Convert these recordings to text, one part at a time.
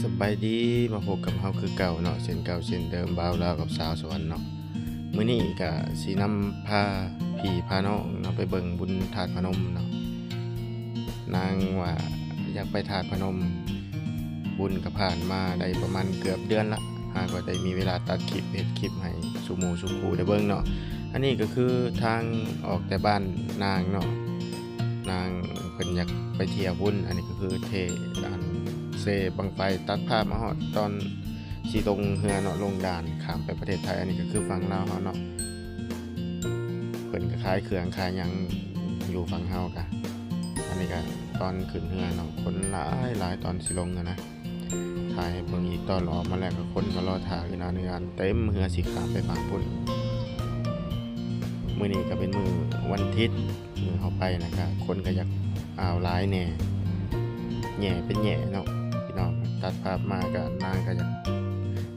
ສະບາຍດີ ມາພົບກັບເຮົາຄືເກົ່າເນາະ ເຊັ່ນເກົ່າເຊັ່ນເດີມ ບ່າວລາວກັບສາວສະຫວັນເນາະ. ມື້ນີ້ກະຊິນຳພາພີ່ພານ້ອງເນາະ ໄປເບິ່ງບຸນທາດພະນົມເນາະ. ນາງວ່າຢາກໄປທາດພະນົມ ບຸນກະຜ່ານມາໄດ້ປະມານເກືອບເດືອນລະ ຫາກວ່າໄດ້ມີເວລາຕັດຄລິບເຮັດຄລິບໃຫ້ສູ່ໝູ່ສູ່ຄູ່ໄດ້ເບິ່ງເນາະ. ອັນນີ້ກະຄືທາງອອກແຕ່ບ້ານນາງເນາະ ນາງເພິ່ນຢາກໄປທ່ຽວບຸນ. ອັນນີ້ກະຄືເທ ອັນ ເຊບັ້ງໄຟ. ຕັດພາບມາຮອດຕອນຊິລົງເຮືອເນາະ ລົງດ່ານຂ້າມໄປປະເທດໄທ. ອັນນີ້ກະຄືຝັ່ງລາວເຮົາເນາະ ເພິ່ນກະຂາຍເຄື່ອງຂາຍຫຍັງຢູ່ຝັ່ງເຮົາກະ. ອັນນີ້ກະຕອນຂຶ້ນເຮືອເນາະ ຄົນຫຼາຍໆ ຕອນຊິລົງຫັ້ນນະ. ຖ່າຍໃຫ້ເບິ່ງອີກ ຕອນອອກມາແລ້ວກະຄົນກະລໍຖ້າອຶດອັດອຶດອັດ ເຕັມເຮືອຊິຂ້າມໄປຝັ່ງພຸ້ນ. ມື້ນີ້ກະເປັນມື້ວັນທິດ ມື້ເຮົາໄປນະ ກະຄົນກະຢາກອ້າວຫຼາຍແດ່ ແຍ່ເປັນແຍ່ເນາະພີ່ນ້ອງ. ຕັດພາບມາກະ ນາງກະຢາກ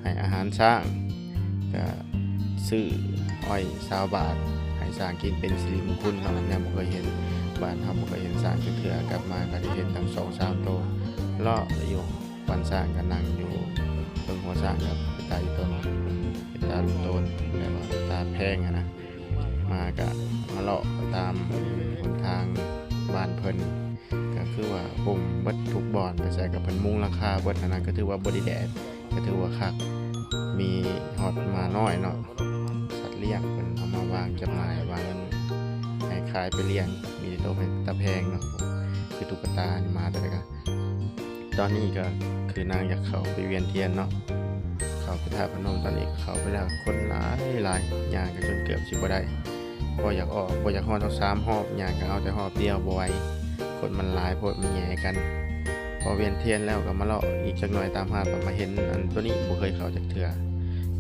ໃຫ້ອາຫານຊ້າງ ກະຊື້ອ້ອຍຊາວບາດໃຫ້ຊ້າງກິນເປັນສິລິມຸງຄຸນເນາະ. ແນວບໍ່ເຄີຍເຫັນ ບ້ານເຮົາບໍ່ເຄີຍເຫັນຊ້າງຈັກເທື່ອ. ກັບມາກະໄດ້ເຫັນທັງສອງສາມໂຕ ເລາະຢູ່ ຄວານຊ້າງກະນັ່ງຢູ່ເທິງຫົວຊ້າງ ກະເປັນຕາອີຕົນ ເປັນຕາລຸໂຕນ ແບບວ່າຕາແພງຫັ້ນນະ. ມາກະມາເລາະຕາມຫົນທາງບ້ານເພິ່ນ ກະຄືວ່າໂຮມເບິດທຸກບ່ອນ ໄປໃສກະເພິ່ນມຸງຫຼັງຄາເບິດຫັ້ນນະ. ກະຖືວ່າບໍ່ໄດ້ແດດ ກະຖືວ່າຄັກ ມີຮອດໝານ້ອຍເນາະ ສັດລ້ຽງ ເພິ່ນເອົາມາວາງຈຳໜ່າຍ ວາງໃຫ້ຂາຍໄປລ້ຽງ ມີແຕ່ໂຕເປັນຕາແພງເນາະ ຄືຕຸກກະຕາ ໝາໂຕໃດກະ ຕອນນີ້ກະຄືນາງຢາກເຂົ້າໄປວຽນທຽນເນາະ ເຂົ້າໄປທາດພະນົມ. ຕອນນີ້ເຂົ້າໄປແລ້ວ ຄົນຫຼາຍຫຼາຍ ຍ່າງກະຈົນເກືອບຊິບໍ່ໄດ້. ພໍຢາກອອກ ບໍ່ຢາກຮອດທັງສາມຮອບ ຍ່າງກະເອົາແຕ່ຮອບດຽວ ບໍ່ໄຫວ ຄົນມັນຫຼາຍໂພດ ມັນແຫຍ່ກັນ. ພໍວຽນທຽນແລ້ວກະມາເລາະອີກຈັກໜ້ອຍຕາມຫາດ ກະມາເຫັນອັນໂຕນີ້ ບໍ່ເຄີຍເຂົ້າຈັກເທື່ອ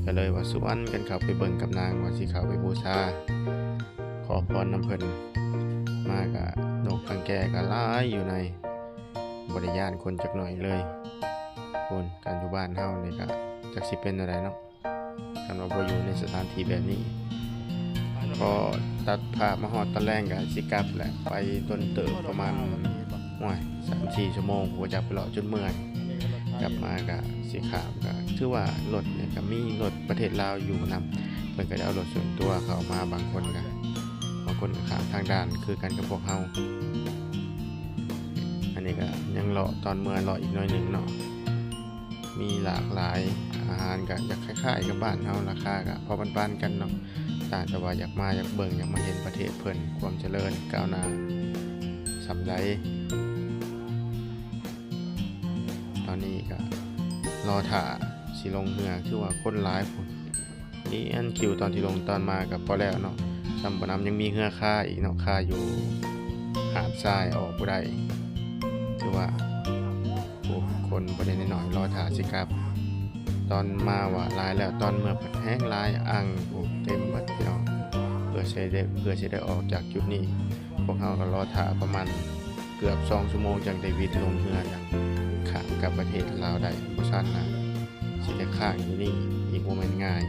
ກະເລີຍວ່າຊວນກັນເຂົ້າໄປເບິ່ງກັບນາງ ວ່າຊິເຂົ້າໄປບູຊາ ຂໍພອນນຳເພິ່ນ. ມາກະນົກກາງແກກະຫຼາຍຢູ່ໃນ ບໍ່ໄດ້ຢ້ານຄົນຈັກໜ້ອຍເລີຍ. ພຸ້ນ ການຢູ່ບ້ານເຮົານີ້ກະຈັກຊິເປັນແນວໃດເນາະ ຄັນວ່າບໍ່ຢູ່ໃນສະຖານທີ່ແບບນີ້. ພໍຕັດພາບມາຮອດຕອນແລງກະຊິກັບແຫຼະ ໄປດົນເຕີບ ປະມານ ໂອ້ຍ ສາມສີ່ຊົ່ວໂມງ ບໍ່ຈັກໄປເລາະຈົນເມື່ອຍ. ກັບມາກະຊິຂ້າມ ກະຖືວ່າລົດນີ້ກະມີລົດປະເທດລາວຢູ່ນຳ ເພິ່ນກະໄດ້ເອົາລົດສ່ວນຕົວເຂົ້າມາ. ບາງຄົນກະ ບາງຄົນກະຂ້າມທາງດ່ານຄືກັນກັບພວກເຮົາ. ອັນນີ້ກະຍັງເລາະ ຕອນເມື່ອເລາະອີກໜ້ອຍໜຶ່ງເນາະ ມີຫຼາກຫຼາຍ ອາຫານກະຢາກຄ້າຍໆກັບບ້ານເຮົາ ລາຄາກະພໍປານໆກັນເນາະ. ຕ່າງແຕ່ວ່າຢາກມາ ຢາກເບິ່ງ ຢາກມາເຫັນປະເທດເພິ່ນ ຄວາມຈະເລີນກ້າວໜ້າສ່ຳໃດ. ຕອນນີ້ກະລໍຖ້າຊິລົງເຮືອ ຖືວ່າຄົນຫຼາຍພຸ້ນ ນີ້ອັນຄິວຕອນທີ່ລົງ ຕອນມາກະພໍແລ້ວເນາະ ສ່ຳບໍ່ນຳ ຍັງມີເຮືອຄາອີກເນາະ ຄາຢູ່ຫາດຊາຍ ອອກບໍ່ໄດ້. ຖືວ່າ ໂອ້ ຄົນບໍ່ໄດ້ໜ້ອຍໆ ລໍຖ້າຊິກັບ. ຕອນມາວ່າຫຼາຍແລ້ວ ຕອນເມືອພັດແຮງຫຼາຍ ອັ່ງ ໂອ້ ເຕັມເບິດພີ່ນ້ອງ. ເພື່ອຊິໄດ້ ເພື່ອຊິໄດ້ອອກຈາກຈຸດນີ້ ພວກເຮົາກະລໍຖ້າປະມານເກືອບສອງຊົ່ວໂມງ ຈັ່ງໄດ້ວິດລົງເຮືອ ຈັ່ງຂ້າມກັບປະເທດລາວໄດ້. ບໍ່ຊັ້ນນະ ຊິໄດ້ຄ້າງຢູ່ນີ້ອີກບໍ່ແມ່ນງ່າຍ.